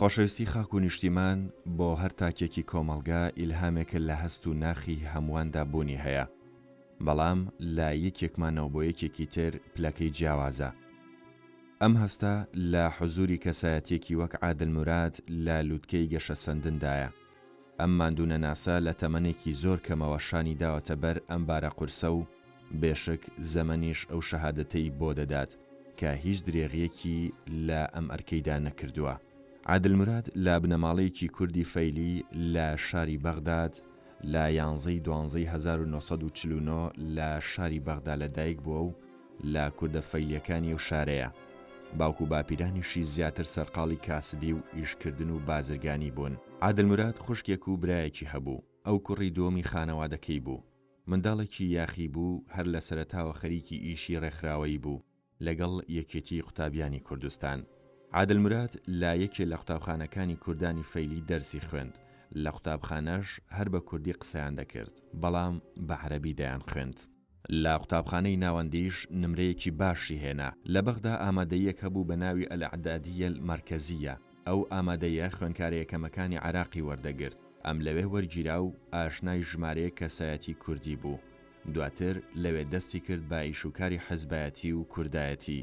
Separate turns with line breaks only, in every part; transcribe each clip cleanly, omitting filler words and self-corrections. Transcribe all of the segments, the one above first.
خۆشەویستی خاک و نیشتیمان بۆ هەر تاکێکی کۆمەڵگا ئیلهامێکە لە هەست و ناخی هەموواندا بوونی هەیە، بەڵام لە یەکێکمانەوە بۆ یەکێکی تر پلەکەی جیاوازە. ئەم هەستە لە حزوری کەسایەتیەکی وەک عادل موراد لە لوتکەی گەشەسەندندایە. ئەم ماندوونەناسە لە تەمەنێکی زۆر کەمەوە شانی داوەتە بەر ئەم بارە قورسە و بێشک زەمەنیش ئەو شەهادەتەی بۆ دەدات کە هیچ درێغییەکی لە ئەم ئەرکەیدا نەکردووە. عادل موراد لە بنەماڵەیەکی کوردی فەیلی لە شاری بەغداد لە یانزەی دوانزەی 1949 لە شاری بەغدا لە دایک بووە و لە کوردە فەیلییەکانی ئەو شارەیە. باوک و باپیرانیشی زیاتر سەرقاڵی کاسبی و ئیشکردن و بازرگانی بوون. عادل موراد خوشکێک و برایەکی هەبوو، ئەو کوڕی دووەمی خانەوادەکەی بوو. منداڵێکی یاخی بوو، هەر لە سەرەتاوە خەریکی ئیشی ڕێکخراوەیی بوو لەگەڵ یەکێتیی قوتابیانی کوردستان. عادل موراد لە یەکێ لە قوتابخانەکانی کوردانی فەیلی دەرسی خوێند، لە قوتابخانەش هەر بە کوردی قسەیان دەکرد، بەڵام بە عەرەبی دەیانخوێند. لە قوتابخانەی ناوەندیش نمرەیەکی باشی هێنا. لە بەغدا ئامادەییەک هەبوو بە ناوی الاعدادیە المرکزیە، ئەو ئامادەیە خوێندکارە یەکەمەکانی عێراقی وەردەگرت. ئەم لەوێ وەرگیرا و ئاشنای ژمارەیەک کەسایەتی کوردی بوو. دواتر لەوێ دەستی کرد بە ئیشوکاری حزبایەتی و کوردایەتی.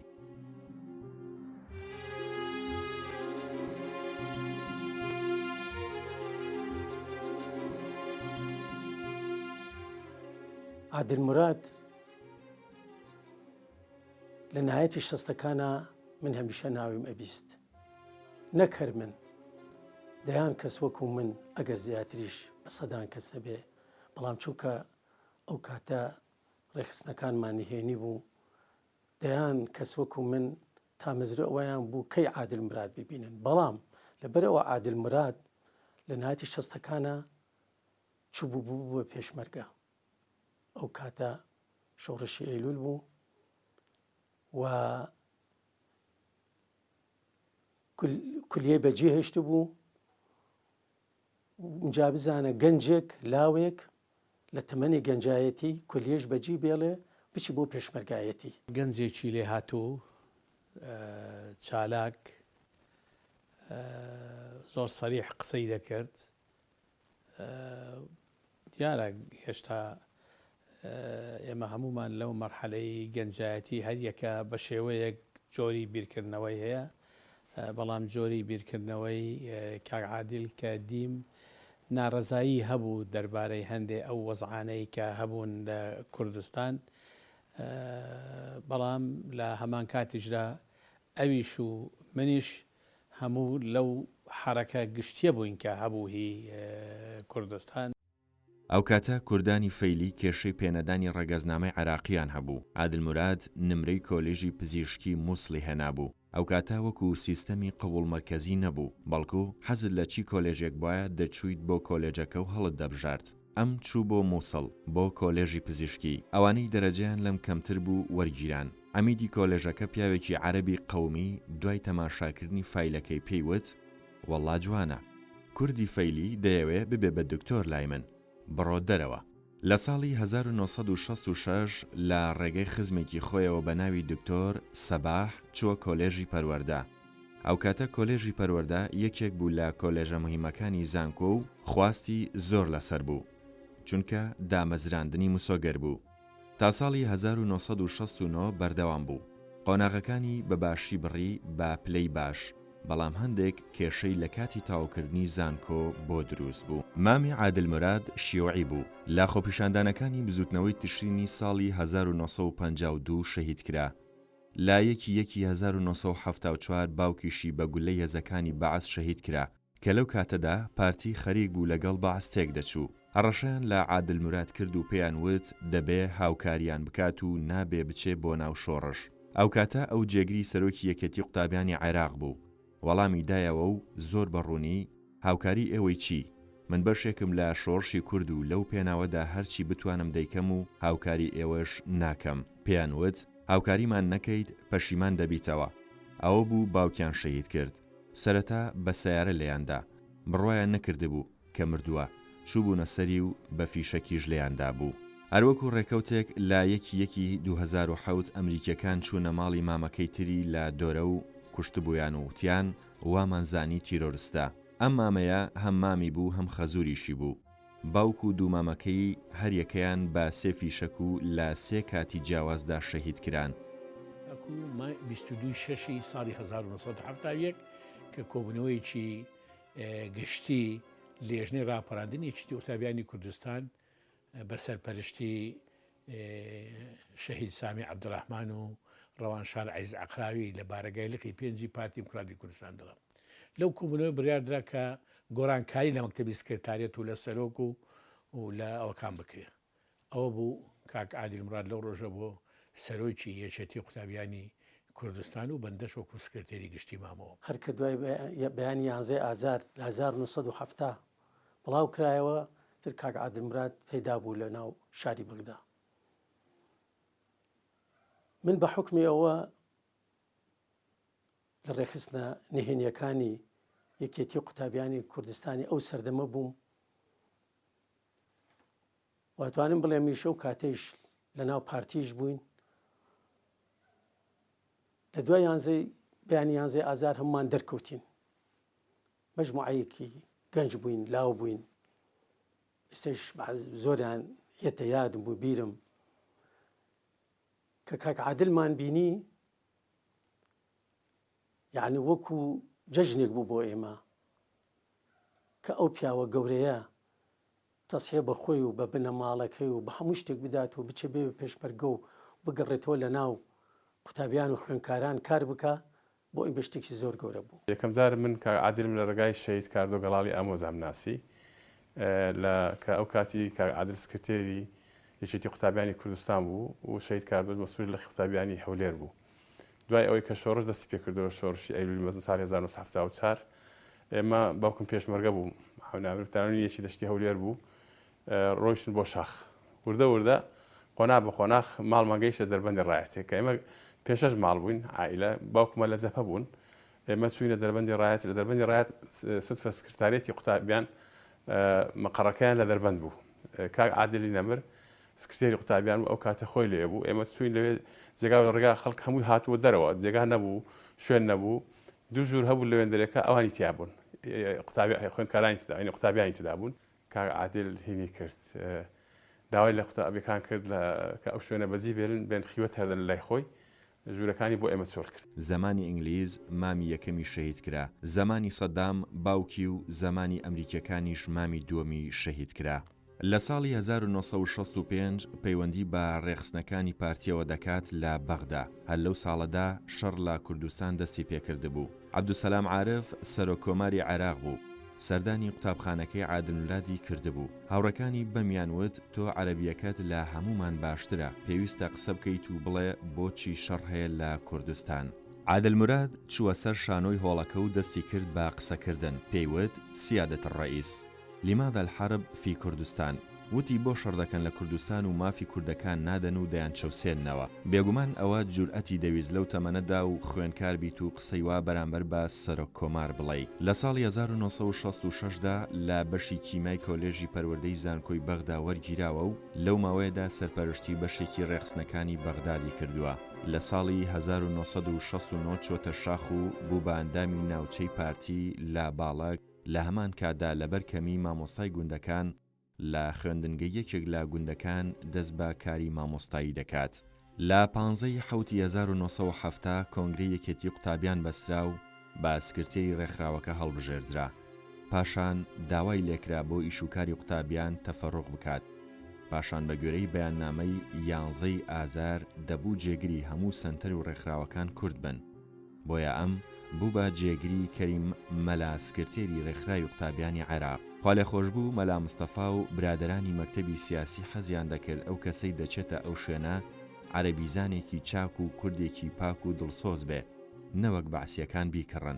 عادل موراد لە نهایەتی شەستەکانا من هەمیشە ناویم ئەبیست نەک هەر من دەیان کەس وەکو من ئەگەر زیاتریش بە سەدان کەس هەبێ بەڵام چونکە ئەو کاتە ڕێکخستنەکانمان نهێنی بوو دەیان کەس وەکو من تامەزرۆ ئەوەیان بوو کەی عادل مراد ببینن بەڵام لەبەرئەوە عادل مراد لە نهایەتی شەستەکانە چوبوو ببووە پێشمەرگە ئەو کاتە شۆڕشی ئەیلول بوو و کولیەی بەجێ هێشت بوو جا بزانە گەنجێک لاوێک لە تەمەنی گەنجایەتی کولیەش بەجی بێڵێ بچی بۆ پێشمەرگایەتی.
گەنجێکی لێهاتوو، چالاک، زۆر سەریح قسەی دەکرد، دیارە هێشتا ئێمە هەموومان لەو مەرحەلەی گەنجایەتی هەریەکە بە شێوەیەک جۆری بیرکردنەوەی هەیە، بەڵام جۆری بیرکردنەوەی کاک عادیل کە دیم نارەزایی هەبوو دەربارەی هەندێ ئەو وەزعانەی کە هەبوون لە کوردستان، بەڵام لە هەمان کاتیشدا ئەویش و منیش هەموو لەو حەرەکە گشتیە بووین کە هەبوو هی کوردستان.
ئەوکاتە کوردانی فەیلی کێشەی پێنەدانی ڕەگەزنامەی عێراقییان هەبوو، عادل موراد نمرەی کۆلێژی پزیشکی موسڵی هێنابوو، ئەوکاتە وەکو سیستەمی قبوڵ مەرکەزی نەبوو، بەڵکو حەزت لە چی کۆلێژێک بوایە دەچوویت بۆ کۆلێجەکە و هەڵت دەبژارد. ئەم چوو بۆ موسڵ بۆ کۆلێژی پزیشکی، ئەوانەی دەرەجەیان لەم کەمتر بوو وەرگیران. عەمیدی کۆلێژەکە پیاوێکی عەرەبی قەومی دوای تەماشاکردنی فایلەکەی پێی وت، وەڵڵا جوانە. کوردی فەیلی دەیەوێ ببێ بە دکتۆر لای من. بڕۆ دەرەوە. لە ساڵی 1966 لە ڕێگەی خزمێکی خۆیەوە بە ناوی دکتۆر سەباح چووە کۆلێژی پەروەردە. ئەوکاتە کۆلێژی پەروەردە یەکێک بوو لە کۆلێژە موهیمەکانی زانکۆ و خواستی زۆر لەسەر بوو، چونکە دامەزراندنی مسۆگەر بوو. تا ساڵی 1969 بەردەوام بوو. قۆناغەکانی بە باشی بڕی بە پلەی باش، بەڵام هەندێک کێشەی لە کاتی تەواوکردنی زانکۆ بۆ دروست بوو. مامی عادل موراد شیوعی بوو، لە خۆپیشاندانەکانی بزووتنەوەی تشرینی ساڵی 1952 شەهید کرا. لە یەکی یەکی 1974 باوکیشی بە گولەی هێزەکانی بەعس شەهید کرا، کە لەو کاتەدا پارتی خەریک بوو لەگەڵ بەعس تێکدەچوو، هەڕەشەیان لە عادل موراد کرد و پێیان وت دەبێ هاوکاریان بکات و نابێ بچێ بۆ ناو شۆڕش. ئەوکاتە ئەو جێگری سەرۆکی یەکێتی قوتابیانی عێراق بوو. وەڵامی دایەوە و زۆر بە ڕوونی، هاوکاری ئێوەی چی؟ من بەشێکم لە شۆڕشی کورد و لەو پێناوەدا هەرچی بتوانم دەیکەم و هاوکاری ئێوەش ناکەم. پێیان وت، هاوکاریمان نەکەیت پەشیمان دەبیتەوە. ئەوە بوو باوکیان شەهید کرد. سەرەتا بە سەیارە لێیان دا. بڕوایان نەکردبوو کە مردووە. چووبوونە سەری و بە فیشەکیش لێیان دابوو. هەروەکو ڕێکەوتێک لە یەکی یەکی 2007 ئەمریکیەکان چوونە ماڵی مامەکەی تری لە دۆرە و کوشتبوویان و وتیان. وامان زانی تیرۆرستە. ئەم مامەیە هەم مامی بوو هەم خەزووریشی بوو. باوک و دوو مامەکەی هەر یەکەیان بە سێ فیشەک و لە سێ کاتی جیاوازدا شەهید کران.
تاکو 22 شەشی ساڵی 1971 کە کۆبوونەوەیەکی گشتی لێژنەی ڕاپەراندنی یەکێتی قوتابیانی کوردستان بە سەرپەرشتی شەهید سامی عەبدولڕەحمان و ڕەوانشار عەزیز عەقراوی لە بارەگای لقی پێنجی پارتی دیموکراتی کوردستان درا. لەو کۆبوونەوە بڕیار درا کە گۆڕانکاری لە مەکتەبی سکرتاریەت و لە سەرۆک و و لە ئەوەکان بکرێ. ئەوە بوو کاک عادیل موراد لەو ڕۆژە بۆ سەرۆکی یەکێتی قوتابیانی کوردستان و بەندەش وەکوو سکرتێری گشتی مامەوە.
هەر کە دوای بەیانی یانزەی ئازار لە 1970 بڵاو کرایەوە، تر کاک عادل موراد پەیدا بوو لە ناو شاری بەغدا. من بە حوکمی ئەوە لە ڕێکخستنە نهێنیەکانی یەکێتی قوتابیانی کوردستانی ئەو سەردەمە بووم واتوانم بڵێمیش ئەو کاتەیش لە ناو پارتیش بووین لە دوای یانزەی بەیانی یانزەی ئازار هەمومان دەرکەوتین مەجموعەیەکی گەنج بووین لاو بووین ئێستش زۆریان یەتە یادم و بیرم کە کاک عادلمان بینی یعنی وەکو جەژنێک بوو بۆ ئێمە کە ئەو پیاوە گەورەیە تەسحیە بە خۆی و بە بنەماڵەکەی و بە هەموو شتێک بدات و بچێ بێ پێشمەرگە و بگەڕێتەوە لە ناو قوتابیان و خوێنکاران کار بکا بۆ ئیمە شتێکی زۆر گەورە بوو.
یەکەم جار من کاک عادلم لە ڕێگای شەهید کاردۆ گەڵاڵی ئامۆزام ناسی لە کە ئەو کاتی کاک عادل سکرتێری یەکێتی قوتابیانی کوردستان بوو و شەهید کاردۆش مەسئولی لقی قوتابیانی هەولێر بوو. دوای ئەوەی کە شۆڕش دەستی پێکردەوە شۆڕشی ئەیلولی مەزن ساڵی 1974 ئێمە باوکم پێشمەرگە بوو ناوی یەکی دەشتی هەولێر بوو ڕۆیشتن بۆ شاخ وردە وردە قۆناغ بە قۆناغ ماڵمان گەیشتە دەربەندی ڕایەتێ کە ئێمە پێشەش ماڵ بووین عائلە باوکمە لە جەپە بوون ئێمە چوینە دەربەندی ڕایەت لە دەربەندی ڕایەت سودفە سکرتاریەتی قوتابیان مەقەڕەکەیان لە دەربەند بوو کاک عادلی نەمر سکرتێری قوتابیان بوو ئەو کاتە خۆی لێ بوو ئێمە چوین لەوێ جێگا و ڕێگا خەڵک هەمووی هاتووە دەرەوە جێگا نەبوو شوێن نەبوو دوو ژوور هەبوو لەوێندەرێکە ئەوانی تیا بوون قوتابی خوێندکارانی تدا یعنی قوتابیانی تدا بوون کاک عادل هینی کرد داوای لە قوتابیەکان کرد لە کە ئەو شوێنە بەجی بێلن بێن خیوەت هەردەن لای خۆی ژوورەکانی بۆ ئێمە چۆل کرد.
زەمانی ئینگلیز مامی یەکەمی شەهید کرا، زەمانی سەدام باوکی و زەمانی ئەمریکیەکانیش مامی دووەمی شەهید کرا. لە ساڵی 1965 پەیوەندی بە ڕێخستنەکانی پارتیەوە دەکات لە بەغدا، هەر لەو ساڵەدا شەڕ لە کوردستان دەستی پێکردبوو. عەبدولسەلام عارف سەرۆک کۆماری عێراق بوو، سەردانی قوتابخانەکەی عادل مورادی کردبوو. هاوڕێکانی بەمیان وت تۆ عەرەبییەکەت لە هەموومان باشترە، پێویستە قسە بکەیت و بڵێ بۆچی شەڕ هەیە لە کوردستان. عادل موراد چووە سەر شانۆی هۆڵەکە و دەستی کرد بە قسەکردن، پێی وت سیادە الرئیس. لماذا الحرب فی کوردستان؟ وتی بۆ شەڕ دەکەن لە کوردستان و مافی کوردەکان نادەن و دەیانچەوسێننەوە؟ بێگومان ئەوە جورئەتی دەویست لەو تەمەنەدا و خوێنکار بیت و قسەی وا بەرامبەر بە سەرۆک کۆمار بڵێی. لە ساڵی 1966 دا لە بەشی کیمیای کۆلێژی پەروەردەی زانکۆی بەغدا وەرگیراوە و لەو ماوەیەدا سەرپەرشتی بەشێکی ڕێکخستنەکانی بەغدادی کردووە. لە ساڵی 1969 چۆتە شاخ و بوو بە ئەندامی ناوچەی پارتی لە باڵەک، لە هەمان کاتدا لەبەر کەمیی مامۆستای گوندەکان لە خوێندنگەی یەکێک لە گوندەکان دەست بە کاری مامۆستایی دەکات. لە پانزە ی حەوتی 1970 کۆنگرەی یەکێتی قوتابیان بەسترا و بە سکرتێری ڕێکخراوەکە هەڵبژێردرا. پاشان داوای لێکرا بۆ ئیشوکاری قوتابیان تەفەروغ بکات. پاشان بە گوێرەی بەیاننامەی یانزە ی ئازار دەبوو جێگری هەموو سەنتەر و ڕێکخراوەکان کورد بن. بۆیە ئەم بوو بە جێگری کەریم مەلا سکرتێری رێکخراوی قوتابیانی عێراق. خوالێخۆشبوو مەلا مستەفا و برادەرانی مەکتەبی سیاسی حەزیان دەکرد ئەو کەسەی دەچێتە ئەو شوێنە عەرەبیزانێکی چاک و کوردێکی پاک و دڵسۆز بێ نەوەک بەعسیەکان بیکڕن.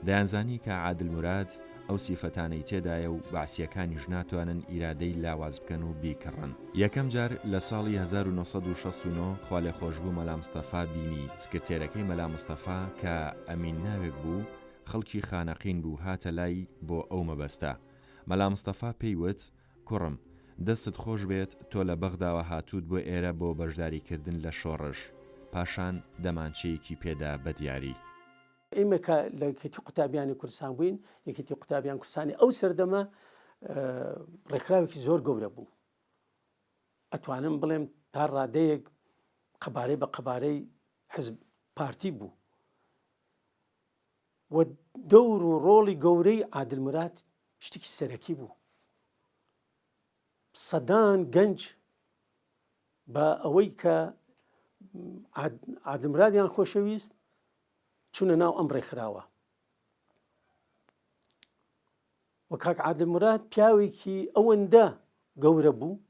دەیانزانی کە عادل موراد ئەو سیفەتانەی تێدایە و بەعسییەکانیش ناتوانن ئیرادەی لاواز بکەن و بیکڕن. یەکەم جار لە ساڵی 1969 خوالێخۆشبوو مەلا مستەفا بینی، سکرتێرەکەی مەلا مستەفا کە ئەمین ناوێک بوو خەڵکی خانەقین بوو هاتە لای بۆ ئەو مەبەستە. مەلا مستەفا پێی وت، کوڕم، دەستت خۆش بێت تۆ لە بەغداوە هاتووت بۆ ئێرە بۆ بەشداریکردن لە شۆڕش. پاشان دەمانچەیەکی پێدا بە دیاری.
ئێمە کە لە یەکێتی قوتابیانی کوردستان بووین، یەکێتی قوتابیان کوردستانی ئەو سەردەمە ڕێکخراوێکی زۆر گەورە بوو. ئەتوانم بڵێم تا ڕادەیەک قەبارەی بە قەبارەی حزب پارتی بوو و دەور و ڕۆڵی گەورەی عادل مراد شتێکی سەرەکی بوو. سەدان گەنج بە ئەوەی کە عادل مرادیان خۆشەویست چونە ناو ئەم ڕێکخراوە و کاک عادل مراد پیاوێکی ئەوەندە گەورە بوو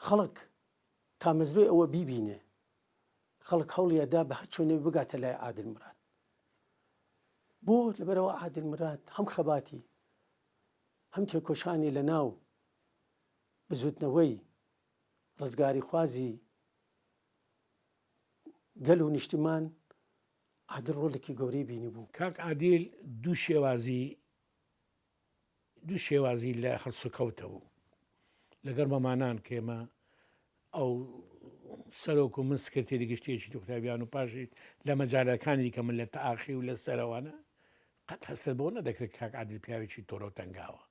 خەڵک تامەزرۆی ئەوە بیبینێ خەڵک هەوڵی ئەدا بە هەر چۆنێ بگاتە لای عادل مراد بۆ لەبەرەوە عادل مراد هەم خەباتی هەم تێکۆشانی لە ناو بزوتنەوەی ڕزگاریخوازی گەل و نیشتیمان عادل ڕۆڵێکی گەورەی بینیبوو.
کاک عادیل دوو شێوازی دوو شێوازی لە هەڵسوکەوت هەبوو لەگەڵ مەمانان کە ئێمە ئەو سەرۆک و من سکرتێری گشتی یەکێتی قوتابیان و پاشی لە مەجالەکانی دیکە من لە تەئاخی و لە سەرەوانە قەت هەستت بەوە نەدەکرد کاک عادل پیاوێکی تۆرە و تەنگاوە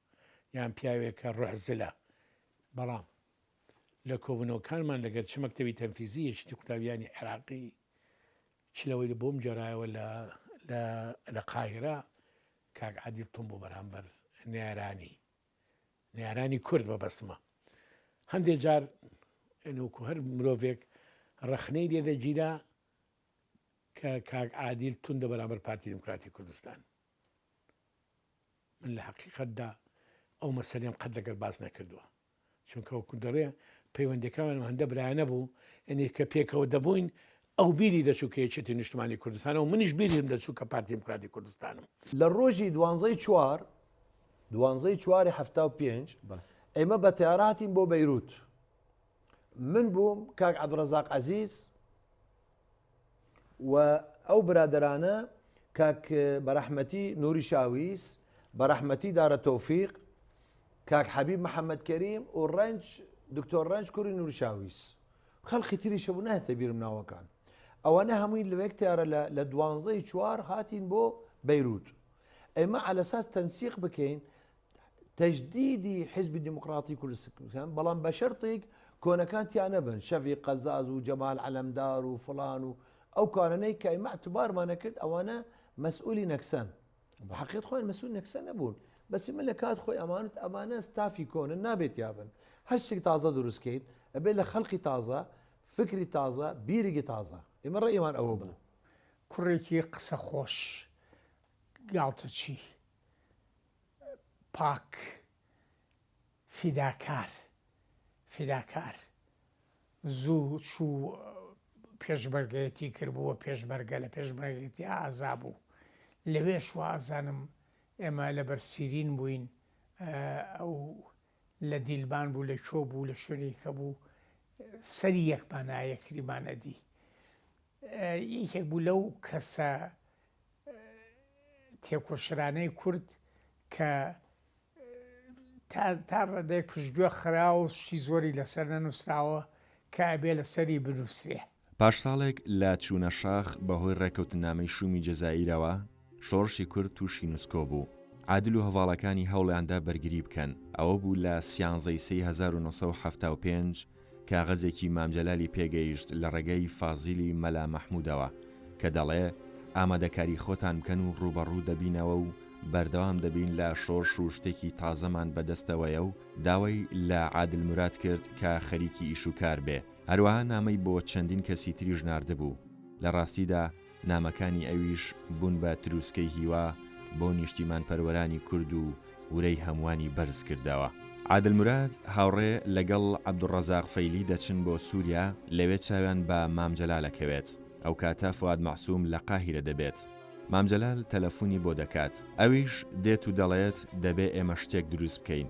یان پیاوێک کە ڕۆح زلە بەڵام لە کۆبوونەوەکانمان لەگەر چ مەکتەبی تەنفیزی یەکێتی قوتابیانی عێراقی چ لەوەی بۆم گێڕایەوە لە لە لە قاهیرە کاک عادیل تۆم بۆ بەرامبەر نەیارانی نەیارانی کورد مەبەستمە هەندێک جار وەکو هەر مرۆڤێک ڕەخنەی لێ دەگیرا کە کاک عادیل توندە بەرامبەر پارتی دیموکراتی کوردستان من لە حەقیقەتدا ئەو مەسەلەم قەت لەگەڵ باس نەکردووە چونکە وەکو دەڵێ پەیوەندەکانم هەندە برایانە بوو یعنی کە پێکەوە دەبووین ئەو بیری دەچوو کە یەکێتی نیشتمانی کوردستانە و منیش بیرم دەچوو کە پارتی دیموکراتی کوردستانم.
لە ڕۆژی دوانزەی چوار دوانزەی چواری 75 ئێمە بە تەیارە هاتین بۆ بەیروت من بووم کاک عەبدولڕەزاق عەزیز و ئەو برادەرانە کاک بەرەحمەتی نوری شاویس، بەرەحمەتی دارە تۆفیق، کاک حەبیب محەمەد کەریم و ڕەنج دکتۆر ڕەنج کوری نوری شاویس. خەڵکی تریش هەبوو نایەتە بیرم ناوەکان. ئەوانە هەمووی لە یەک تیارە لە لە دوانزەی چوار هاتین بۆ بەیروت. ئێمە عەلەساس تەنسیق بکەین تەجدیدی حیزبی دیموکراتی کوردستان بەڵام بە شەرتێک کۆنەکان تیا نەبن شەفی قەزاز و جەمال عەلەمدار و فڵان و ئەو کارانەی کە ئێمە اعتبارمانە کرد ئەوانە مەسئولی نەکسەن بە حەقیقەت خۆیان مەسئول نەکسە نەبوون بەس من لە کات خۆی ئەمانت ئەمانە ستافی کۆنن نابێت یابن هەر شتێک تازە دروستکەیت ئەبێت لە خەڵقی تازە فکری تازە بیرێکی تازە ئێمە ڕێیمان ئەوە بوو.
کوڕێکی قسە خۆش گاڵتەچی پاک فیداکار فیداکار زوو چوو پێشمەرگەیەتی کرد بووە پێشمەرگە لە پێشمەرگەتی ئازا بوو لەوێش وازانم ئێمە لەبەر سیرین بووین ئەو لە دیلمان بوو لە کۆ بوو لە شوێنێکە بوو سەری یەکمانە یەکتریمان ئەدی یەکێک بوو لەو کەسە تێکۆشەرانەی کورد کە تا تا ڕادەیەک پشتگوێ خراوە و شتی زۆری لەسەر نەنووسراوە کە ئەبێ لەسەری بنووسرێ.
پاش ساڵێک لە چوونە شاخ بە هۆی ڕێکەوتننامەی شوومی جەزائیرەوە، شۆڕشی کورد تووشی نسکۆ بوو. عادل و هەڤاڵەکانی هەوڵیان دا بەرگری بکەن. ئەوە بوو لە سیانزەی سێی 1975 کاغەزێکی مام جەلالی پێگەیشت لە ڕێگەی فازیلی مەلا مەحمودەوە کە دەڵێ ئامادەکاری خۆتان بکەن و ڕووبەڕوو دەبینەوە و بەردەوام دەبین لە شۆرش و شتێکی تازەمان بەدەستەوەیە و داوای لە عادل موراد کرد کە خەریکی ئیش و کار بێ هەروەها نامەی بۆ چەندین کەسی تریش ناردبوو لە ڕاستیدا نامەکانی ئەویش بوون بە تروسکەی هیوا بۆ نیشتیمانپەروەرانی کورد و ورەی هەمووانی بەرز کردەوە. عادل موراد هاوڕێ لەگەڵ عەبدولڕەزاق فەیلی دەچن بۆ سووریا، لەوێ چاویان بە مام جەلال ئەکەوێت. ئەو کاتە فواد مەعسووم لە قاهیرە دەبێت. مام جەلال تەلەفونی بۆ دەکات. ئەویش دێت و دەڵێت دەبێ ئێمە شتێک دروست بکەین.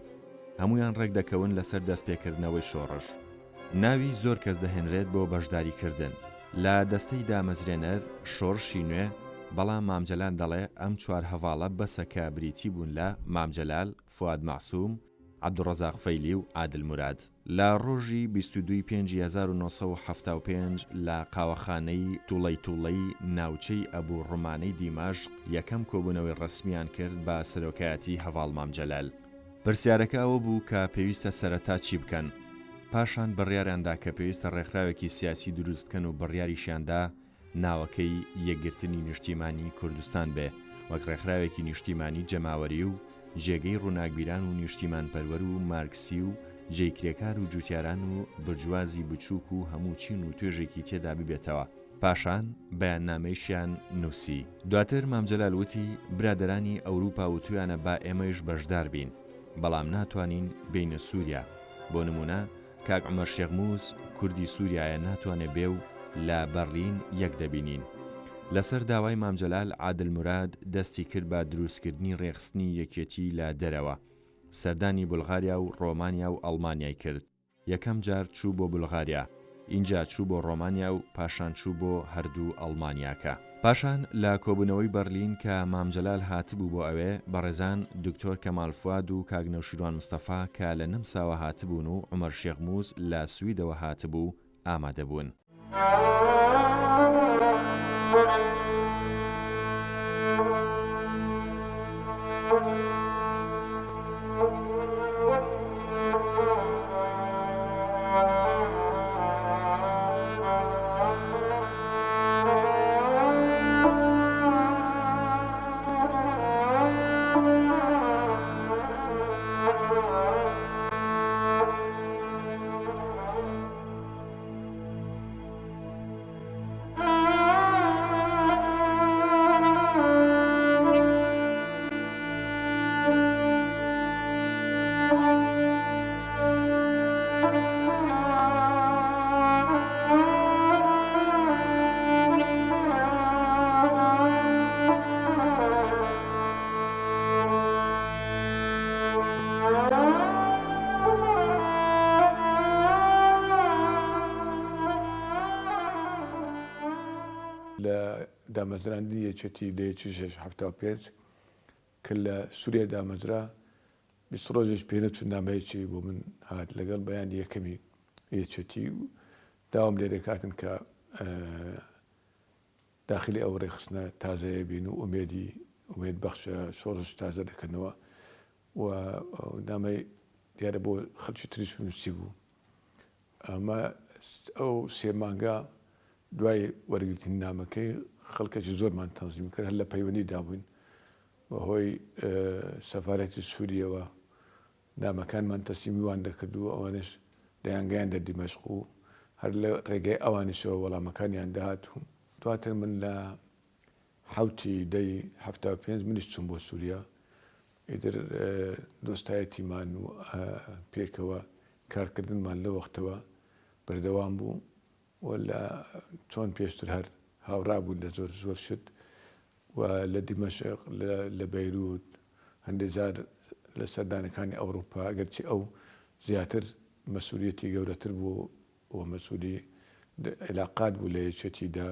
هەموویان ڕێک دەکەون لەسەر دەستپێکردنەوەی شۆڕش. ناوی زۆر کەس دەهێنرێت بۆ بەشداریکردن لە دەستەی دامەزرێنەر شۆڕشی نوێ، بەڵام مام جەلال دەڵێ ئەم چوار هەڤاڵە بەسە کە بریتی بوون لە مام جەلال، فواد مەعسوم. عەبدولڕەزاق فەیلی و عادل موراد. لە ڕۆژی 22 ی پێنجی 1975 لە قاوەخانەی توڵەیتوڵەی ناوچەی ئەبو ڕومانەی دیمەشق یەکەم کۆبوونەوەی ڕەسمییان کرد بە سەرۆکایەتی هەڤاڵ مام جەلال. پرسیارەکە ئەوە بوو کە پێویستە سەرەتا چی بکەن؟ پاشان بڕیاریان دا کە پێویستە ڕێکخراوێکی سیاسی دروست بکەن و بڕیاریشیان دا ناوەکەی یەکگرتنی نیشتیمانی کوردستان بێ وەک ڕێکخراوێکی نیشتیمانی جەماوەری و جێگەی ڕووناکبیران و نیشتیمانپەروەر و مارکسی و جێی کرێکار و جوتیاران و برجوازی بچووک و هەموو چین و توێژێکی تێدا ببێتەوە. پاشان بەیاننامەیشیان نووسی. دواتر مام جەلال وتی، برادەرانی ئەوروپا وتویانە با ئێمەیش بەشدار بین، بەڵام ناتوانین بێینە سووریا. بۆ نموونە کاک عومەر شێخ موس کوردی سووریایە ناتوانێ بێ و لە بەرلین یەک دەبینین. لەسەر داوای مام جەلال عادل موراد دەستی کرد بە دروستکردنی رێکخستنی یەکێتی لە دەرەوە. سەردانی بولغاریا و رۆمانیا و ئەڵمانیای کرد. یەکەم جار چوو بۆ بولغاریا، ئینجا چوو بۆ ڕۆمانیا و پاشان چوو بۆ هەردوو ئەڵمانیاکە. پاشان لە کۆبوونەوەی بەرلین کە مام جەلال هاتبوو بۆ ئەوێ، بەڕێزان دکتۆر کەمال فواد و کاک نەوشیروان مستەفا کە لە نەمساوە هاتبوون و عومەر شێخ موس لە سویدەوە هاتبوو، ئامادە بوون.
لە دامەزراندنی یەکێتی لە یەکی شەش 75 کە لە سووریا دامەزرا 20 ڕۆژیش پێنەچوو نامەیەکی بۆ من هات لەگەڵ بەیانی یەکەمی یەکێتی و داوام لێ دەکاتن کە داخلی ئەو ڕێکخستنە تازەیە بین و ئومێدی ئومێد بەخشە شۆڕش تازە دەکەنەوە و نامەی دیارە بۆ خەڵکی تریش نووسی بوو ئەمە ئەو سێ مانگە دوای وەرگرتنی نامەکەی خەڵکێکی زۆرمان تەنزیم کرد هەر لە پەیوەندی دابووین بەهۆی سەفارەتی سووریەوە نامەکانمان تەسلیمی وان دەکرد و ئەوانش دەیانگەیاندە دیمەشق و هەر لە ڕێگەی ئەوانیشەوە وەڵامەکانیان دەهات و دواتر من لە حەوتی دەی 75 منیش چووم بۆ سووریا ئیتر دۆستایەتیمان و پێکەوە کارکردنمان لەو وەختەوە بەردەوام بوو و لە چۆن پێشتر هەر هاوڕا بووین لە زۆر زۆر شت و لە دیمەشق لە بەیروت هەندێک جار لە سەردانەکانی ئەوروپا ئەگەرچی ئەو زیاتر مەسولیەتی گەورەتر بوو و مەسولی عیلاقات بوو لە یەکێتیدا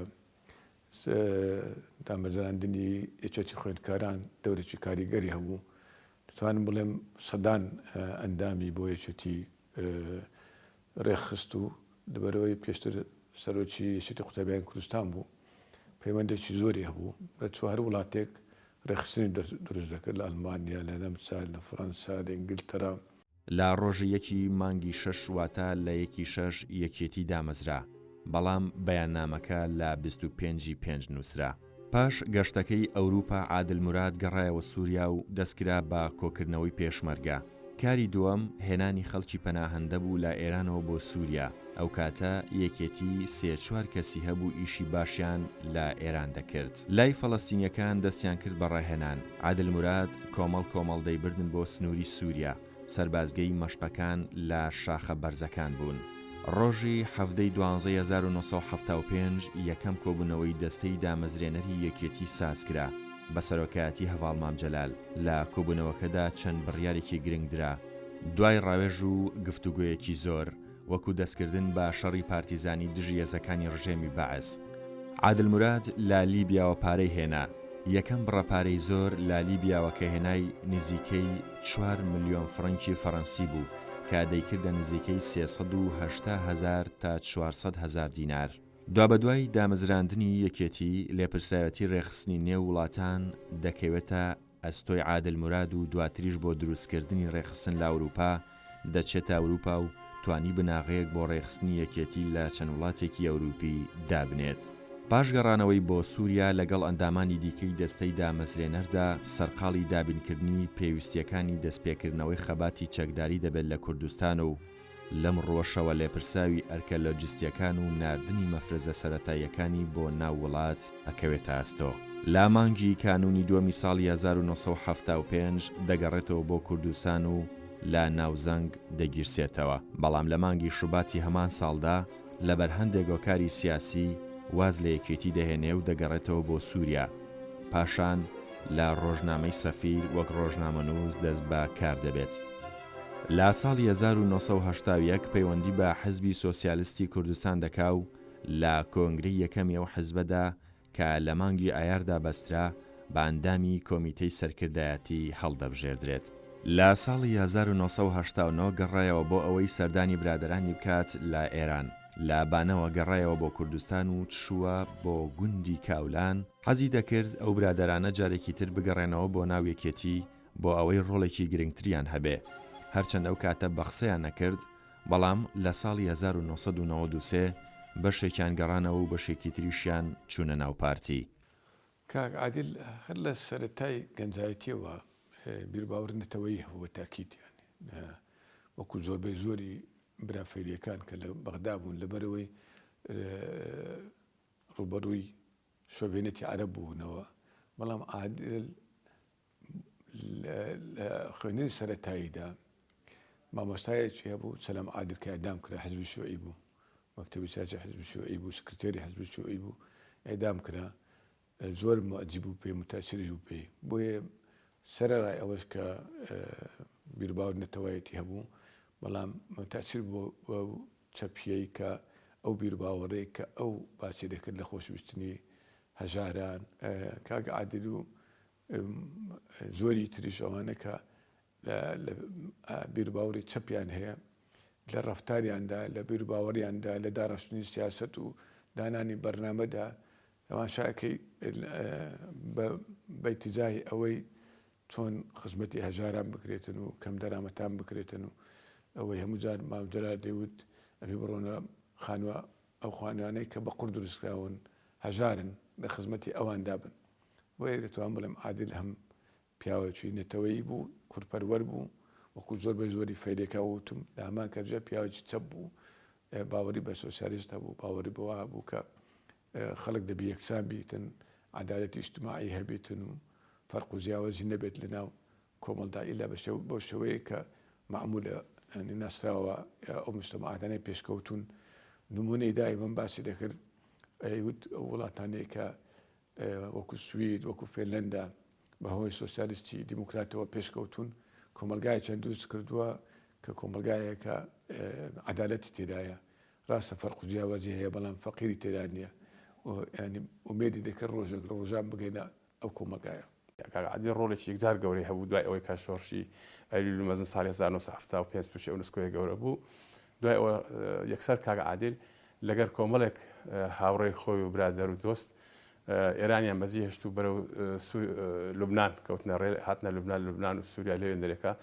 دامەزراندنی یەکێتی خوێندکاران دەورێکی کاریگەری هەبوو دەتوانم بڵێم سەدان ئەندامی بۆ یەکێتی ڕێکخست و لەبەرئەوەی پێشتر سەرۆکی یەکێتی قوتابیانی کوردستان بوو پەیوەندێکی زۆری هەبوو لە چوو هەر وڵاتێک ڕێکخستنی دروست دەکرد لە ئەڵمانیا لە نەمسا لە فڕەنسا لە ئینگلتەرا.
لە ڕۆژی یەکی مانگی شەش واتە لە یەکی شەش یەکێتی دامەزرا، بەڵام بەیاننامەکە لە 25 ی پێنج نووسرا. پاش گەشتەکەی ئەوروپا عادل موراد گەڕایەوە سوریا و دەستکرا بە کۆکردنەوەی پێشمەرگە. کاری دووەم هێنانی خەڵکی پەناهەندە بوو لە ئێرانەوە بۆ سوریا، ئەوکاتە یەکێتی سێ چوار کەسی هەبوو ئیشی باشیان لە ئێران دەکرد. لای فەلەستینیەکان دەستیان کرد بە ڕاهێنان، عادل موراد کۆمەڵ کۆمەڵ دەیبردن بۆ سنووری سوریا، سەربازگەی مەشقەکان لە شاخە بەرزەکان بوون. ڕۆژی حەڤدە ی دوانزەی 1975 یەکەم کۆبوونەوەی دەستەی دامەزرێنەری یەکێتی سازکرا بە سەرۆکایەتی هەڤاڵ مام جەلال، لە کۆبوونەوەکەدا چەند بڕیارێکی گرنگ درا، دوای ڕاوێژ و گفتوگۆیەکی زۆر، وەکو دەستکردن بە شەڕی پارتیزانی دژی هێزەکانی ڕژێمی بەعس. عادل موراد لە لیبیاوە پارەی هێنا. یەکەم بڕە پارەی زۆر لە لیبیاوە کە هێنای نزیکەی چوار ملیۆن فڕەنکی فەڕەنسی بوو کە دەیکردە نزیکەی 380 هەزار تا 400 هەزار دینار. دوابەدوای دامەزراندنی یەکێتی، لێپرسراوێتی رێکخستنی نێو وڵاتان دەکەوێتە ئەستۆی عادل موراد و دواتریش بۆ دروستکردنی رێکخستن لە ئەوروپا دەچێتە ئەوروپا و توانی بناغەیەک بۆ رێکخستنی یەکێتی لە چەند وڵاتێکی ئەوروپی دابنێت. پاش گەڕانەوەی بۆ سوریا لەگەڵ ئەندامانی دیکەی دەستەی دامەزرێنەردا سەرقاڵی دابینکردنی پێویستییەکانی دەستپێکردنەوەی خەباتی چەکداری دەبێت لە کوردستان و لەم ڕووەشەوە لێپرسراوی ئەرکە لۆجستییەکان و ناردنی مەفرەزە سەرەتاییەکانی بۆ ناو وڵات ئەکەوێتە ئەستۆ. لە مانگی کانوونی دووەمی ساڵی 1975 دەگەڕێتەوە بۆ کوردستان و لە ناوزەنگ دەگیرسێتەوە، بەڵام لە مانگی شوباتی هەمان ساڵدا لەبەر هەندێک هۆکاری سیاسی واز لە یەکێتی دەهێنێ و دەگەڕێتەوە بۆ سووریا، پاشان لە ڕۆژنامەی سەفیر وەک ڕۆژنامەنووس دەست بە کار دەبێت. لە ساڵی 1981 پەیوەندی بە حزبی سۆسیالستی کوردستان دەکا و لە کۆنگرەی یەکەمی ئەو حزبەدا کە لە مانگی ئایاردا بەسترا، بە ئەندامی کۆمیتەی سەرکردایەتی هەڵدەبژێردرێت. لە ساڵی 1989 گەڕایەوە بۆ ئەوەی سەردانی برادەرانی بکات لە ئێران. لە بانەوە گەڕایەوە بۆ کوردستان و چووە بۆ گوندی کاولان، حەزی دەکرد ئەو برادەرانە جارێکی تر بگەڕێنەوە بۆ ناو یەکێتی بۆ ئەوەی ڕۆڵێکی گرنگتریان هەبێ، هەرچەند ئەو کاتە بەقسەیان نەکرد، بەڵام لە ساڵی 1993 بەشێکیان گەڕانەوە و بەشێکی تریشیان چوونە ناو پارتی.
کاک عادل هەر لە سەرەتای گەنجایەتیەوە بیروباوەڕی نەتەوەیی هەبوو بە تاکید یانی وەکو زۆربەی زۆری برا فەیلیەکان کە لە بەغدا بوون لەبەرئەوەی ڕووبەڕووی شۆڤێنێتی عەرەب بوونەوە بەڵام عادل لە خوێندنی سەرەتاییدا مامۆستایەکی هەبوو سەلام عادل کە ئێعدام کرا حزبی شوعی بوو مەکتەبی سیاسی حزبی شوعی بوو سکرتێری حزبی شوعی بوو ئێعدام کرا زۆر موعجیب بوو پێی متەسریش بوو پێی بۆیە سەرەڕای ئەوەش کە بیروباوەڕ نەتەوایەتی هەبوو بەڵام متەسر بوو چەپیەی کە ئەو بیروباوەڕەی کە ئەو باسی دەکرد لە خۆشویستنی هەژاران کاک عادل و زۆری تریش ئەوانە کە لە بیروباوەڕی چەپیان هەیە لە ڕەفتاریاندا لە بیروباوەڕیاندا لە داڕشتنی سیاسەت و دانانی بەرنامەدا تەماشاکەی بە ئیتیجاهی ئەوەی چۆن خزمەتی هەژاران بکرێتن و کەم دەرامەتان بکرێتن و ئەوەی هەموو جار مام جەلال دەیوت ئەبێ بڕۆنە خانووە ئەو خانوانەی کە بە قوڕ دروستکراون هەژارن لە خزمەتی ئەواندا بن بۆیە دەتوانم بڵێم عادل هەم پیاوێکی نەتەوەیی بوو، کوردپەروەر بوو، وەکو زۆربەی زۆری فەیلیەکان وتم، لە هەمان کاتیشدا پیاوێکی چەپ بوو، باوەڕی بە سۆسیالیست هەبوو، باوەڕی بەوە هەبوو کە خەڵک دەبی یەکسان بیتن، عەدالەتی ئیجتماعی هەبیتن و فەرق و جیاوازی نەبێت لەناو کۆمەڵدا ئیلا بە بەو شێوەیە کە مەعمولە یانی ناسراوە ئەو مجتەماعاتانەی پێشکەوتوون نموونەی دایمەن باسی دەکرد ئەیوت ئەو وڵاتانەی کە وەکو سوید، وەکو فێنلەندا بە هۆی سۆسیالیستی دیموکراتەوە پێشکەوتوون، کۆمەڵگایەکیان دروست کردووە کە کۆمەڵگایەکە عەدالەتی تێدایە، ڕاستە فەرق و جیاوازی هەیە بەڵام فەقیری تێدا نییە و یانی ئومێدی دەکرد ڕۆژێک لە ڕۆژان بگەینە ئەو کۆمەڵگایە.
کاک عادل ڕۆڵێکی یەکجار گەورەی هەبوو دوای ئەوەی کە شۆڕشی ئەیلولی مەزن ساڵی 1975 تووشی ئەو نسکۆیە گەورە بوو دوای ئەوە یەکسەر کاک عادل لەگەر کۆمەڵێک هاوڕێی خۆی و برادەر و دۆست ئێرانیان بەجێ هێشت و بەرەو لوبناان کەوتنە ڕێ هاتنە لوبناان لوبناان و سووریا لەوێندەرێکە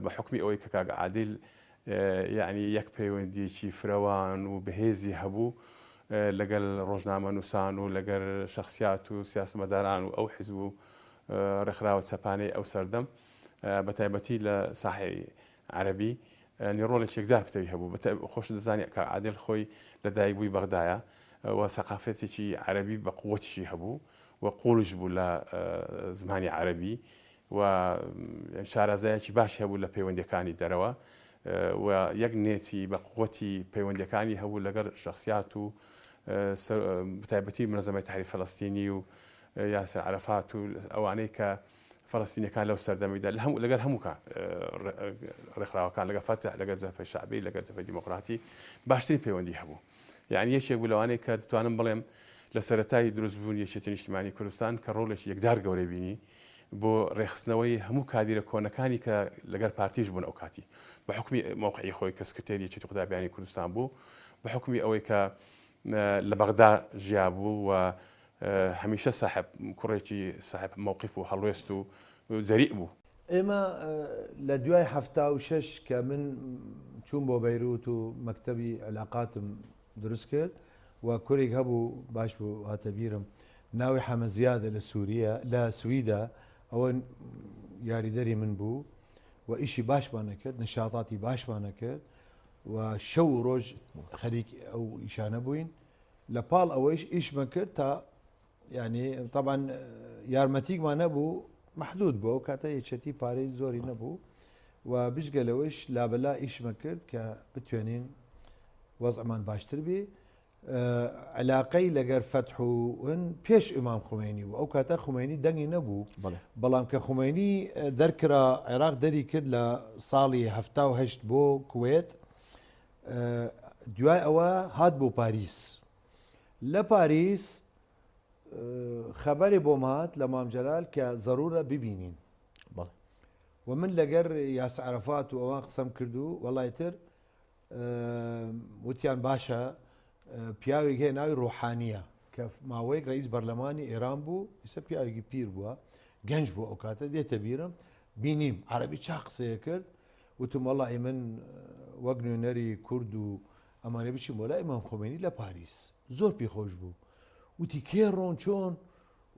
بە حکمی ئەوەی کە کاک عادل یعنی یەک پەیوەندیەکی فرەوان و بەهێزی هەبوو لەگەل ڕۆژنامە نووسان و لەگەر شخصیات و سیاسمەداران و ئەو حیزب و ڕێکخراوە چەپانەی ئەو سەردەم بە تایبەتی لە ساحی عەرەبی یانی ڕۆڵێکی یەکجار پتەوی هەبوو بە خۆشت دەزانی کاک عادل خۆی لە دایک بووی بەغدایە و سەقافەتێکی عەرەبی بە قووەتیشی هەبوو و قوڵیش بوو لە زمانی عەرەبی و شارەزایەکی باشی هەبوو لە پەیوەندیەکانی دەرەوە و یەک نێتی بە قووەتی پەیوەندیەکانی هەبوو لەگەڵ شخصیات و بەتایبەتی منەزەمەی تحریر فەلەستینی و یاسر عەرەفات و ئەوانەی کە فەلەستینیەکان لەو سەردەمیدا لە هەموو لەگەر هەموو ڕێکخراوەکان لەگە فەتح لەگەر جەبهەی شەعبی لەگەر جەبهەی دیموکراتی باشترین پەیوەندی هەبوو یعنی یەکێک بوو لەوانەیە کە دەتوانم بڵێم لە سەرەتای دروستبوونی یەکێتی نیشتیمانی کوردستان کە ڕۆڵێکی یەکجار گەورەی بینی بۆ ڕێکخستنەوەی هەموو کادیرە کۆنەکانی کە لەگەر پارتیش بوون ئەو کاتی بە حوکمی مەوقعی خۆی کە سکرتێری یەکێتی قوتابیانی کوردستان بوو بە حوکمی ئەوەی کە لە بەغدا ژیابوو و هەمیشە ساحب کوڕێکی ساحب مەوقف و هەڵوێست و جەریء بوو.
ئێمە لە دوای 76 کە من چووم بۆ بەیروت و مەکتەبی علاقاتم دروست کرد و کورێک هەبوو باش بوو هاتە بیرم ناوی حەمە زیادە لە سووریە لە سویدە ئەوە یاریدەری من بوو و ئیشی باشمان نەکرد نشاطاتی باشمان نەکرد و شەو و ڕۆژ خەریک ئەو ئیشانە بووین لە پاڵ ئەوەیش ئیشمە کرد تا یعنی طبعا یارمەتیکمان نەبوو محدود بوو ئەو کاتە یەکێتی پارەی زۆری نەبوو و بجگە لەوەیش لابەلا ئیشمە کرد کە بتوێنین وەزعمان باشتر بی علاقەی لەگەر فەتح و هن پێش ئیمام خومەینی بوو ئەو کاتە خومەینی دەنگی نەبوو بەڵام کە خومەینی دەرکرا عێراق دەری کرد لە ساڵی 1970 بۆ کوێت دوای ئەوە هات بۆ پاریس لە پاریس خەبەرێ بۆم هات لە مام جەلال کە زەرورە ببینین و من لەگەر یاس عەرەفات و ئەوان قسەم کرد و وەڵای تر وتیان باشە پیاوێک هەیە ناوی ڕۆحانیە کە ماوەیەک ڕئیس بەرلەمانی ئێران بوو ئیسە پیاوێکی پیر بووە گەنج بوو ئەو کاتە دێتە بیرم بینیم عەربی چا قسەیە کرد وتم وەڵی من وەک نوێنەری کورد و ئەمانە بچین بۆ لای ئیمام خۆمێنی لە پاریس زۆر پێخۆش بوو وتی کێ ڕۆن چۆن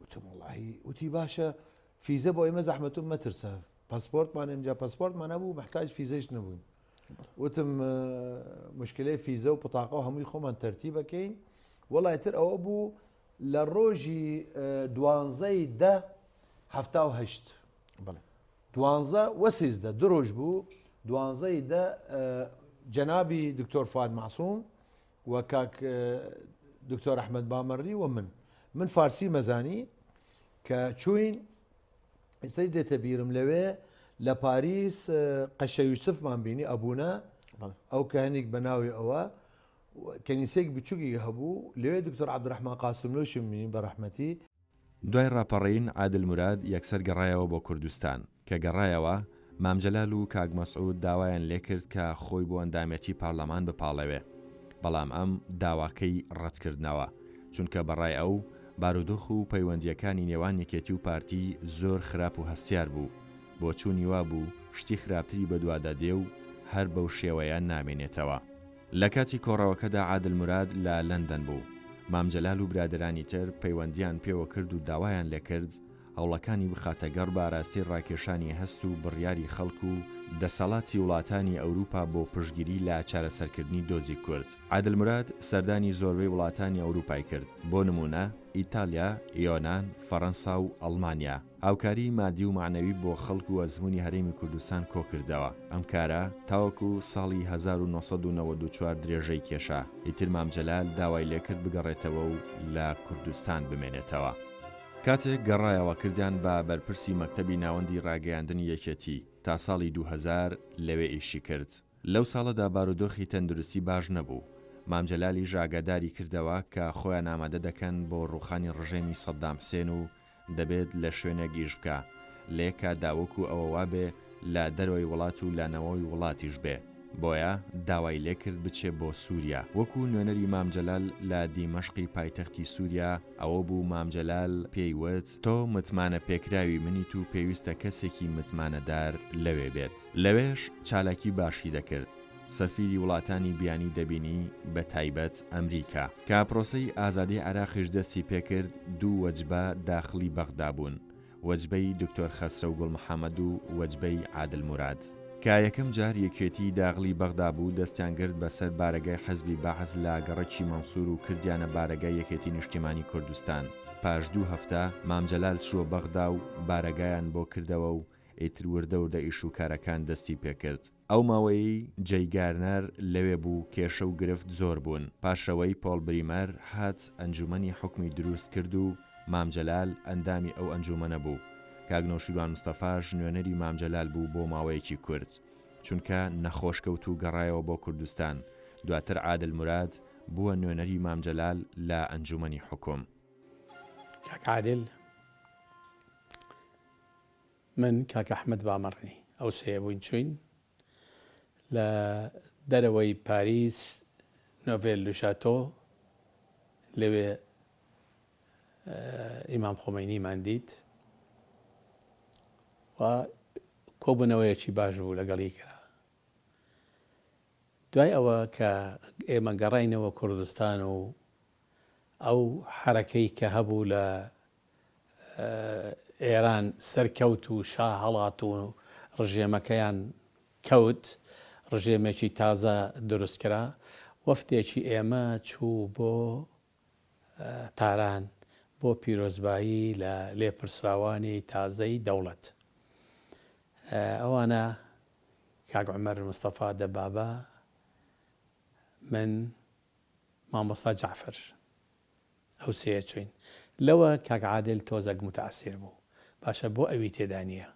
وتم وڵی وتی باشە فیزە بۆ ئێمە زەحمەتم مەترسە پاسپۆرتمان ئەمجا پاسپۆرتمان هەبوو محتاج فیزەش نەبووین وتم مشکلەی فیزە و پتاقە و هەمووی خۆمان تەرتیبەکەین وەڵای تر ئەوە بوو لە ڕۆژی دوانزەی دە 78 دوانزە وە سیزدە دو ڕۆژ بوو دوانزەی دە جەنابی دکتۆر فواد مەعسوم و کاک دکتۆر ئەحمەد بامەڕی و من من فارسی مەزانی کە چوین ئێستاش دێتە بیرم لەوێ لە پاریس قەشە یوسفمان بینی ئەبوونە ئەو کە هەنیک بە ناوی ئەوە کەنیسەیەک بچووکی هەبوو لەوێ دکتۆر عەبدولڕەحمان قاسملوشم بینی بە ڕەحمەتی.
دوای ڕاپەڕین عادل موراد یەکسەر گەڕایەوە بۆ کوردستان. کە گەڕایەوە، مام جەلال و کاک مەسعود داوایان لێکرد کە خۆی بۆ ئەندامێتی پارلەمان بپاڵێوێ، بەڵام ئەم داواکەی ڕەتکردنەوە، چونکە بە ڕای ئەو، بارودۆخ و پەیوەندییەکانی نێوان یەکێتی و پارتی زۆر خراپ و هەستیار بوو، بۆچوونی وابوو شتی خراپتری بەدوادا دێ و هەر بەو شێوەیە نامێنێتەوە. لە کاتی کۆڕەوەکەدا عادل موراد لە لەندەن بوو، مام جەلال و برادەرانی تر پەیوەندییان پێوە کرد و داوایان لێکرد هەوڵەکانی بخاتە گەڕ بە ئاراستەی ڕاکێشانی هەست و بڕیاری خەڵک و دەسەڵاتی وڵاتانی ئەوروپا بۆ پشتگیری لە چارەسەرکردنی دۆزی کورد. عادل موراد سەردانی زۆربەی وڵاتانی ئەوروپای کرد، بۆ نموونە، ئیتالیا، یۆنان، فەڕەنسا و ئەڵمانیا. هاوکاریی مادی و مەعنەوی بۆ خەڵک و ئەزموونی هەرێمی کوردستان کۆکردەوە. ئەم کارە تاوەکو ساڵی 1994 درێژەی کێشا. ئیتر مام جەلال داوای لێکرد بگەڕێتەوە و لە کوردستان بمێنێتەوە. کاتێک گەڕایەوە کردیان بە بەرپرسی مەکتەبی ناوەندی ڕاگەیاندنی یەکێتی، تا ساڵی 2000 لەوێ ئیشی کرد. لەو ساڵەدا بارودۆخی تەندروستی باش نەبوو، مام جەلالیش ئاگاداری کردەوە کە خۆیان ئامادە دەکەن بۆ ڕووخانی ڕژێمی سەدام حسێن و دەبێت لە شوێنێک ئیش بکا لە یەک کاتدا وەکو ئەوە وابێ لە دەرەوەی وڵات و لە ناوەوەی وڵاتیش بێ. بۆیە داوای لێکرد بچێ بۆ سوریا وەکو نوێنەری مام جەلال لە دیمەشقی پایتەختی سوریا، ئەوە بوو مام جەلال پێی وت، تۆ متمانە پێکراوی منیت و پێویستە کەسێکی متمانەدار لەوێ بێت. لەوێش چالاکی باشی دەکرد، سەفیری وڵاتانی بیانی دەبینی بە تایبەت ئەمریکا. کە پرۆسەی ئازادی عێراقیش دەستی پێکرد دوو وەجبە داخڵی بەغدا بوون، وەجبەی دکتۆر خەسرەو گوڵ محەمەد و وەجبەی عادل موراد. کە یەکەم جار یەکێتی داغڵی بەغدا بوو دەستیان گرت بەسەر بارەگای حزبی بەعس لە گەڕەکی مەنسور و کردیانە بارەگای یەکێتی نیشتیمانی کوردستان. پاش دوو هەفتە مام جەلال چووە بەغدا و بارەگایان بۆ کردەوە و ئیتر وردە وردە ئیش و کارەکان دەستی پێکرد. ئەو ماوەیەی جەی گارنەر لەوێ بوو کێشە و گرفت زۆر بوون، پاشئەوەی پۆڵ بریمەر هات ئەنجومەنی حوکمی دروست کرد و مام جەلال ئەندامی ئەو ئەنجومەنە بوو، کاک نەوشیروان مستەفاش نوێنەری مام جەلال بوو بۆ ماوەیەکی کورت، چونکە نەخۆش کەوت و گەڕایەوە بۆ کوردستان، دواتر عادل موراد. بووە نوێنەری مام جەلال لە ئەنجومەنی حوکم.
کاک عادل، من، کاک ئەحمەد بامەڕنی، ئەو سێیە بووین چووین لە دەرەوەی پاریس نۆڤێل لوشاتۆ لەوێ ئیمام خۆمەینیمان دیت و کۆبوونەوەیەکی باش بوو لەگەڵی کرا. دوای ئەوە کە ئێمە گەڕاینەوە کوردستان و ئەو حەرەکەی کە هەبوو لە ئێران سەرکەوت و شا هەڵات و ڕژێمەکەیان کەوت، ڕژێمێکی تازە دروست کرا، وەفدێکی ئێمە چوو بۆ تاران بۆ پیرۆزبایی لە لێپرسراوانی تازەی دەوڵەت. ئەوانە کاک عومەر مستەفا دەبابە، من، مامۆستا جەعفەر ئەو سێیە چووین. لەوە کاک عادل تۆزەک موتەئەسیر بوو. باشە بۆ ئەوی تێدا نییە؟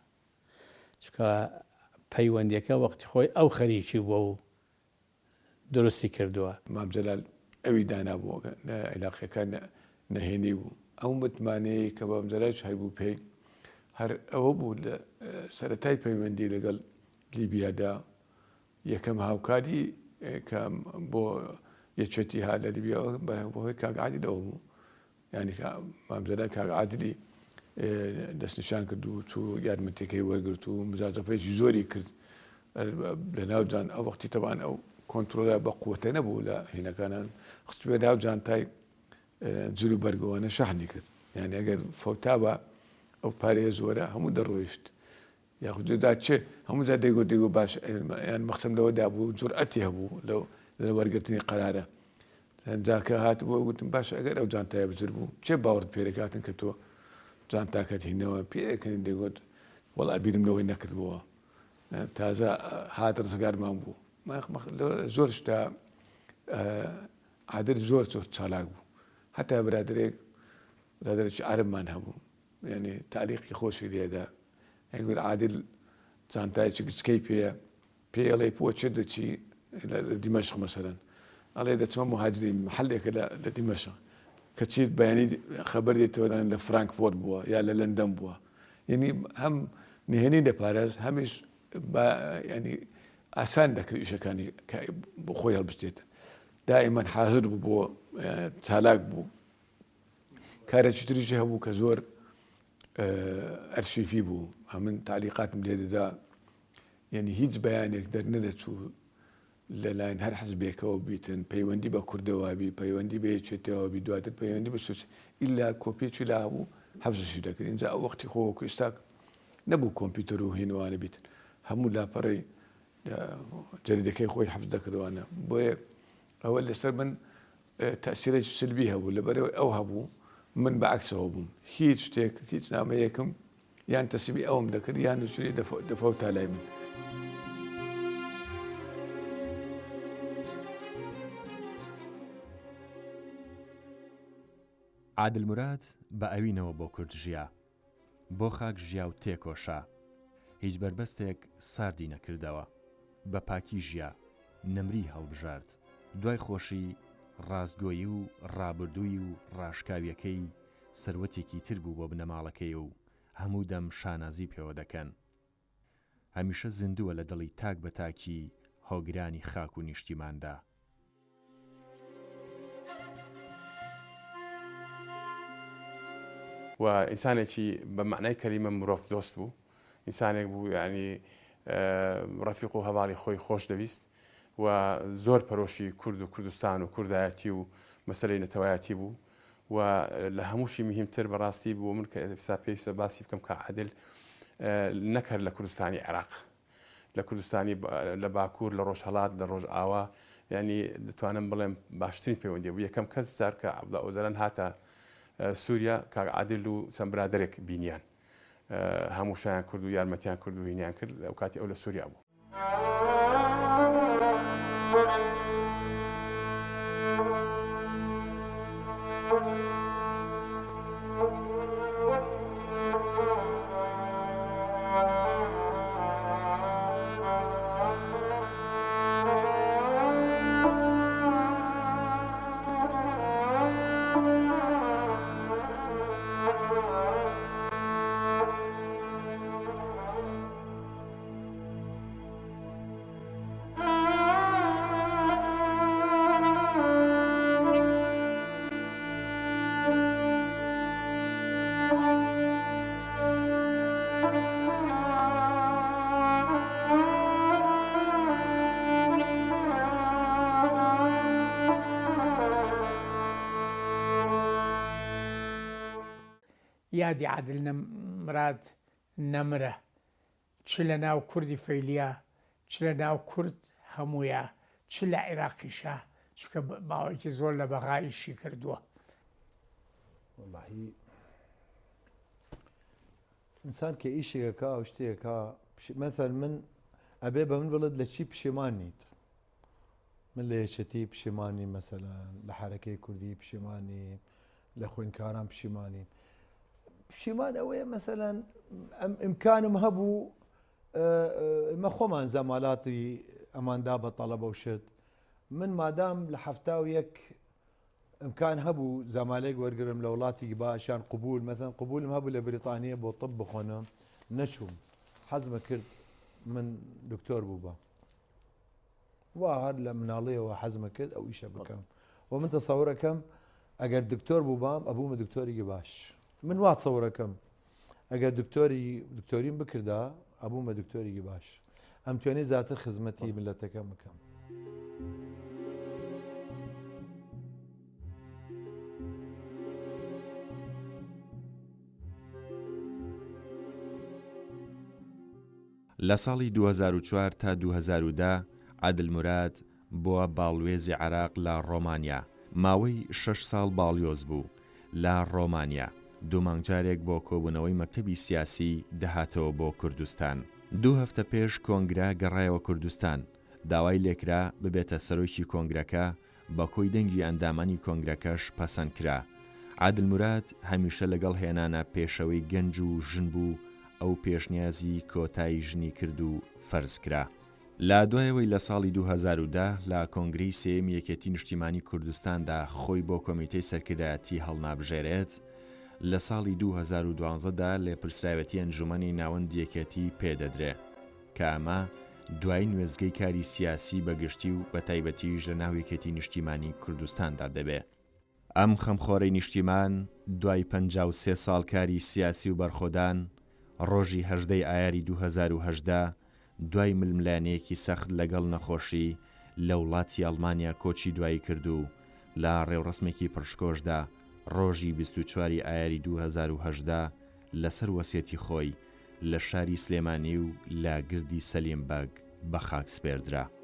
چونکە پەیوەندییەکە وەختی خۆی ئەو خەریکی بووە و دروستی کردووە.
مام جەلال ئەوی دانابوو لە عیلاقیەکان نەهێنی بوو. ئەو متمانەیەی کە مام جەلالیش هەیبوو پێی هەر ئەوە بوو لە سەرەتای پەیوەندی لەگەڵ لیبیادا یەکەم هاوکاری کە بۆ یەکێتی هات لە لیبیاوە بەهۆی کاک عادلەوە بوو. یانی کە مام جەلال کاک عادلی دەستنیشان کرد و چوو یارمەتیەکەی وەرگرت و مجازەفەیەکی زۆری کرد لە ناو جان ئەو وەختی تەبان ئەو کۆنترۆلە بە قوتە نەبوو لە هینەکانان خستوێ ناو جانتای جل و بەرگەوانە شەحنی کرد یعنی ئەگەر فەوتابە ئەو پارەیە زۆرە هەموو دەڕۆیشت یاخود جودا چ هەموو جار دەیگۆت دەیگۆ باش یان مەخسەم لەوە دابوو جورئەتی هەبوو لەو لە وەرگرتنی قەرارە جا کە هاتبوو وتم باش ئەگەر ئەو جانتایە بزر بوو چێ باوەڕت پێ دەکاتن کە تۆ جانتاکەت هینەوە پێکەنین دەیگۆت وەڵا بیرم لەوەی نەکردبووە تازە هات ڕزگارمان بوو زۆر شتا عادل زۆر زۆر چالاک بوو هەتا برادێک برادێکی عەرەبمان هەبوو یانی تەعلیقی خۆشی لێدا ئەیگوت عادل جانتایەکی گچکەی پێیە پێی ئەڵێ بۆ چێ دەچی لە دیمەشق مەسەرەن ئەڵێ دەچمە مهاجرین محلێکە لە دیمەشق کەچی بەیانی خەبەر دێتەوە دەڵێن لە فرانکفۆرت بووە یا لە لەندەن بووە یعنی هەم نهێنی دەپارێز هەمیش ینی ئاسان دەکرد ئیشەکانی بۆ خۆی هەڵبستێت دائیمەن حاضر بوو بۆ چالاک بوو کارێکی تریشی هەبوو کە زۆر ئەرشیفی بوو ئەمن تالیقاتم لێ دەدا یعنی هیچ بەیانێک دەرنەدەچوو لەلاین هەر حزبێکەوە بیتن پەیوەندی بە کوردەوابی پەیوەندی بە یەکێتەوە بی دواتر پەیوەندی بە سوس ئیلا کۆپیەکی لا هەبوو حەفزشی دەکرد اینجا ئەو وەختی خۆ وەکو ئێستا نەبوو کۆمپیوتەر و هینوانە بیتن هەموو لاپەڕەی جەریدەکەی خۆی حەفز دەکردوانە بۆیە ئەوە لەسەر من تەئسیرێکی سلبی هەبوو لەبەرئەوەی ئەو هەبوو من بە عەکسەوە بووم هیچ شتێک هیچ نامەیەکم یان تەسلیمی ئەوم دەکرد یان نووسینی دەفەوتا لای من.
عادل موراد بە ئەوینەوە بۆ کورد ژیا. بۆ خاک ژیا و تێکۆشا. هیچ بەربەستێک ساردی نەکردەوە. بە پاکی ژیا. نەمریی هەڵبژارد. دوای خۆشی، ڕاستگۆیی و ڕابردووی و ڕاشکاوییەکەی سەروەتێکی تر بوو بۆ بنەماڵەکەی و هەموو دەم شانازی پێوە دەکەن. هەمیشە زیندووە لە دڵی تاک بە تاکی هۆگرانی خاک و نیشتیماندا.
و ئینسانێکی بە مەعنای کەلیمە مرۆڤ دۆست بوو ئینسانێک بوو یعنی ڕەفیق و هەواڵی خۆی خۆش دەویست و زۆر پەرۆشی کورد و کوردستان و کوردایەتی و مەسلەی نەتەوایەتی بوو و لە هەمووشی مهمتر بەڕاستی بۆ من کە ئێستا پێویستە باسی بکەم کە عادل نەک هەر لە کوردستانی عێراق لە کوردستانی لە باکوور لە ڕۆژهەڵات لە ڕۆژئاوا یعنی دەتوانم بڵێم باشترین پەیوەندی بوو یەکەم کەس جار کە عەبدوڵا ئۆجالان هاتە سووریا کاک عادل و چەند برادەرێک بینیان هەموو شایان کرد و یارمەتیان کرد و هینیان کرد ئەو کاتی ئەو لە سووریا بوو.
یادی عادل مراد نەمرە چ لە ناو کوردی فەیلیا چ لە ناو کورد هەموویا چ لە عیراقیشا چونکە ماوەیەکی زۆر لە بەغا ئیشی کردووە.
وەڵاهی ئینسان کە ئیشێک ئەکا و شتێک ئەکا مەسەل من ئەبێ بە من بڵێت لە چی پشیمان نیت من لە یەکێتی پشیمانی مەسەلەن لە حەرەکەی کوردی پشیمانی لە خوێندکاران پشیمانی پشیمان ئەوەیە مەسەلەن ئەم ئیمکانم هەبوو ئمە خۆمان زەمالاتی ئەماندا بە تەڵەبە و شت من مادام لە 71 ئیمکان هەبوو زەمالەیەک وەرگرم لە وڵاتیکی باش یان قبول مەسەن قبولم هەبوو لە بریتانیە بۆ طب بخۆنم نەچووم حەزمە کرد من دکتۆر بوو بە وا هەر لە مناڵیەوە حەزمە کرد ئەو ئیشە بکەم و من تەسەورەکەم ئەگەر دکتۆر بووبام ئەبوومە دکتۆرێکی باش من وا تەسەورەکەم ئەگەر دکتۆری دکتۆریم بکردا ئەبوومە دکتۆرێکی باش ئەم توێنی زیاتر خزمەتی ملەتەکەم بکەم.
لە ساڵی 2004 تا 2010 عادل موراد بووە باڵوێزی عێراق لە ڕۆمانیا، ماوەی شەش ساڵ باڵیۆز بوو لە ڕۆمانیا، دوو مانگ جارێک بۆ کۆبوونەوەی مەکتەبی سیاسی دەهاتەوە بۆ کوردستان. دوو هەفتە پێش کۆنگرە گەڕایەوە کوردستان، داوای لێکرا ببێتە سەرۆکی کۆنگرەکە، بە کۆی دەنگی ئەندامانی کۆنگرەکەش پەسەند کرا. عادل موراد هەمیشە لەگەڵ هێنانە پێشەوەی گەنج و ژن بوو، ئەو پێشنیازی کۆتای ژنی کرد و فەرز کرا. لە دوایەوەی لە ساڵی 2010 لە کۆنگرەی سێیەمی یەکێتی نیشتیمانی کوردستاندا خۆی بۆ کۆمیتەی سەرکردایەتی هەڵنابژێرێت، لە ساڵی 2012 دا لێپرسراوێتی ئەنجومەنی ناوەندی یەکێتی پێدەدرێ کە ئەمە دوایین وێستگەی کاری سیاسی بە گشتی و بە تایبەتیش لە ناو یەکێتی نیشتیمانی کوردستاندا دەبێ. ئەم خەمخۆرەی نیشتیمان دوای 53 ساڵ کاری سیاسی و بەرخۆدان، ڕۆژی 18 ی ئایاری 2018 دوای ململانێیەکی سەخت لەگەڵ نەخۆشی لە وڵاتی ئەڵمانیا کۆچی دوایی کرد و لە ڕێوڕەسمێکی پڕشکۆشدا ڕۆژی 24 ی ئایاری 2018 لەسەر وەسیەتی خۆی لە شاری سلێمانی و لە گردی سەلیم بەگ بە خاک سپێردرا.